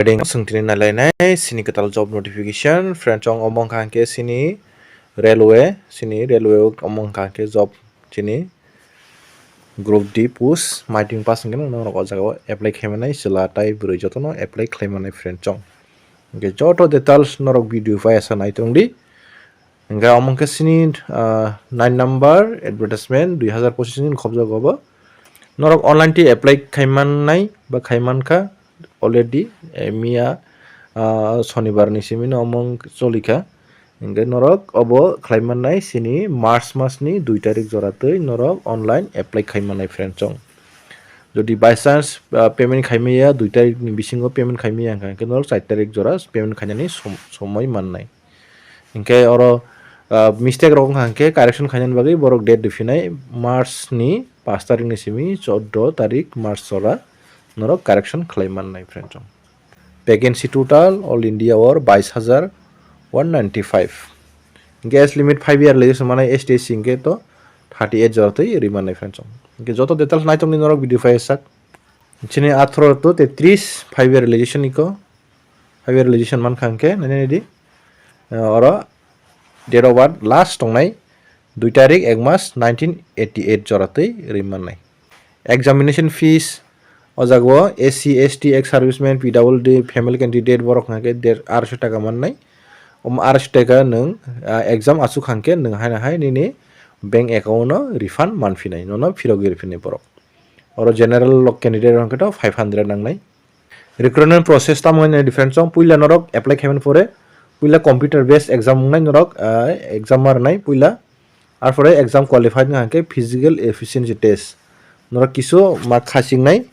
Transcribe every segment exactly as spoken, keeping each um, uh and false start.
Heading swng tini nailainai sini kwtal job notification. Friend chong omo wngkha hwnkhe sini railway, sini railway omo wngkha hwnkhe job chini group D post maiting pass hwnkhe norok o jaga o apply khaimani chwla tai bwrwi jotono apply khlaimanai friend chong. Hwnkhe joto details norok video bai asa nai tongdi. Hingke omo khe sini, ah, nine number advertisement dui hazar pochis ni khobjago bo. Norok online twi apply khaimannai ba khaimankha already, eh, miya, ah, sonibar ni simi no omo cholikha. Hingke norok obo khlaimannai sini March mas ni dui tarik jora twi norok online apply khaimannai friend chong. Jodi by chance, ah, payment khaimaya dui tarik ni bisingo payment khaimaya hingkha hingke norok char tarik jora payment khainani som-, somoi mannai. Hingke oro, ah, mistake rok wngkha hingke correction khainani bagwi borok date riphinai March ni pash tarik ni simi chordo tarik March jora norok correction khlai mannai friend chong. Vacancy total all India or bais hajar one ninety five. Hingke age limit five year le se manai S T S C hingke to thirty eight jora twi ri mannai friend chong. Hingke joto details naitongni norok video file sak. Chini atharo to tetris five year realization iko. Five year realization mankha hingke nai nai di. Eh, oro date of birth last tongnai dui tarik ek mas nineteen eighty eight jora twi ri mannai. Examination fees o jaga o S C, S T, ex serviceman, P W D, family candidate borok hingke der arso taka mannai. Om arso taka nwng, ah, exam asuk hingke nwng haino hai nini bank account o refund manphinai, nono phirogwi riphinai borok. Oro general candidate hingke to five hundred nangnai. Recruitment process tamo wngkha different song. Puila norok apply khaimani pore puila computer based exam wngnai norok, ah, exam ma rwnai puila. Arpore exam qualified wngkha hwnkhe physical efficiency test. Norok kisu mark khachingnai.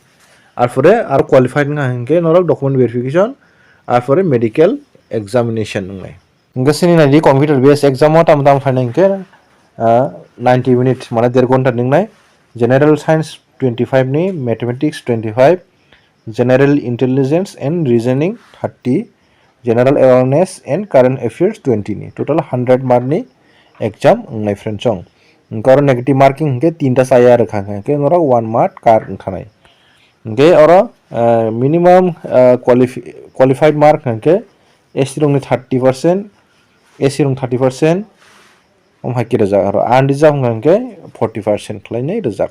Arpore aro qualified wngkha hwnkhe norok document verification. Arpore medical examination wngnai. Hingke sini naidi computer based exam o tamo tamo phainai hingke, ah, ninety minute mane der ghonta ni wngnai. General science twenty five ni, mathematics twenty five, general intelligence and reasoning thirty, general awareness and current affairs twenty ni. Total hundred mark ni exam wngnai friend chong. Hingke oro negative marking hingke tinta chaya rwkha hingke norok one mark kar wngkhanai. Hingke oro, ah, minimum, ah, qualifi-, qualified mark hingke S T rokni thirty percent, S C rokni thirty percent, omo hai khe rwjak aro unreserved hwnka hwnkhe forty percent khlainai rwjak.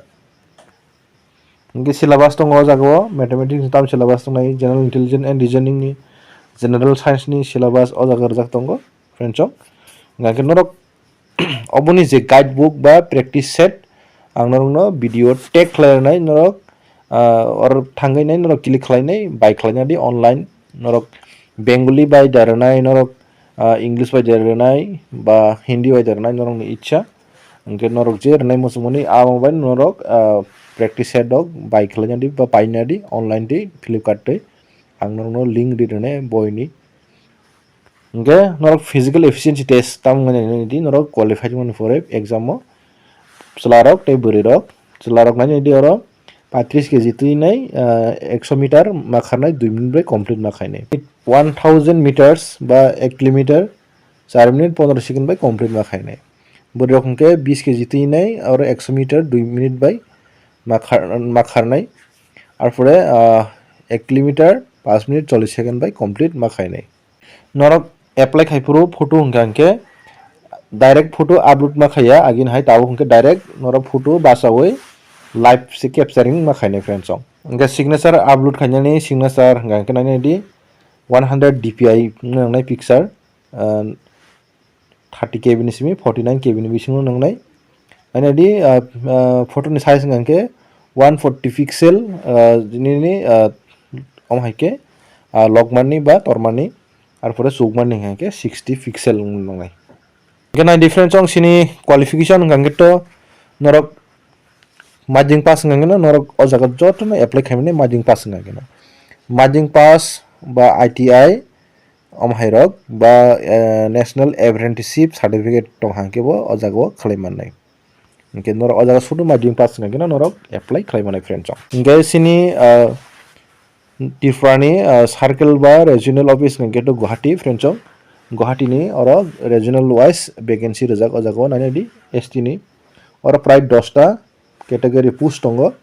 Hwnkhe syllabus tongo o jaga o, mathematics ni tam syllabus tongnai, general intelligence and reasoning ni, general science ni syllabus o jaga rwjak tongo, friend chong. Hwnkhe norok oboni je guide book ba practice set ang norokno video tag khlai rwnai norok, ah, oro thangwi nai norok click khlai nai bai khlai nadi online norok Bengali bai da rwnai norok, ah, English bai da rwnai ba Hindi bai da rwnai norokni ichha. Hwnkhe norok je rwnai muchungmani abo bai norok, ah, practice set rok bai khlai nadi ba pai nadi online di Flipkart twi ang norokno link ri rwnai boini. Hingke norok physical efficiency test tamo wngmani nini di norok qualified wngmani pore exam o chwla rok tei bwrwi rok, chwla rok nai nini di oro paitris K G twi nai, ah, ekso meter ma kharnai dui minute bai complete ma khainai. One thousand meters ba ek kilometer char minute pondro second bai complete ma khainai. Bwrwi rok hingke bis K G twi nai oro ekso meter dui minute bai ma khar-, ma kharnai. Arpore, ah, ek kilometer pash minute chollish second bai complete ma khainai. Norok apply khai phuru photo hwnkha hwnkhe direct photo upload ma khaiya, agini hai tabuk hwnkhe direct norok photo bachaui live se capturing ma khainai friend song. Hwnkhe signature upload khainani signature hwnkha hwnkhe nai nai di one hundred D P I wngna nangnai picture, ah, thirty K B ni simi forty nine K B ni bisingo nangnai. Nai nai di, ah, ah, photo ni size hwnkha hwnkhe one forty pixel, ah, nini, ah, omo hai khe, ah, lokmani ba tormani, arpore chukmani hwnkha hwnkhe sixty pixel wng nangnai. Hwnkhe nai difference wng sini qualification hwnkha hwnkhe to norok matric pass hwnkha hwnkhe no norok o jaga jotono apply khaimani matric pass hwnkha hwnkhe no. Matric pass ba I T I, omo hai rok ba, eh, National Apprenticeship Certificate tong hang khe bo o jaga o khlai mannai. Hingke norok o jaga sudu matric pass wngkha khe norok apply khlai mannai friend chong. Hingke sini, ah, Tripura ni, ah, circle ba regional office hingke to Guwahati friend chong. Guwahati ni oro regional wise vacancy rijak o jaga o nai nai di S T ni. Oro prai dosta category post tongo.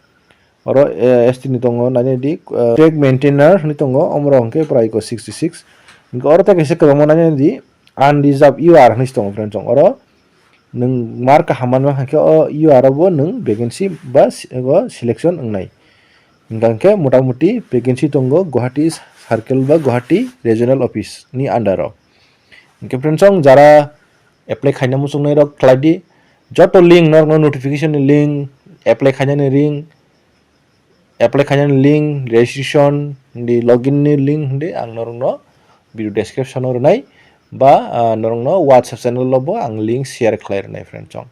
Oro, eh, S T ni tongo, naina di, eh, track maintainer hinwi tongo, omorok hwnkhe prai ko sixty six. Hwnkhe oro tei kaisa kwbangma naina di, unreserved U R hinwi se tongo, friend chong. Oro nwng mark kaham manma hwnkhe o U R o bo nwng vacancy ba si-, ego selection wngnai. Hwnkhe motamuti vacancy tongo Guwahati Circle ba Guwahati Regional Office ni under o. Hwnkhe friend chong, jara apply khaina muchungnai rok khlai di. Joto link norokno notification ni link, apply khainani link, apply khainani link, registration ni login ni link hwndi ang norokno video description o rwnai ba, ah, norokno WhatsApp channel o bo ang link share khlai rwnai, friend chong.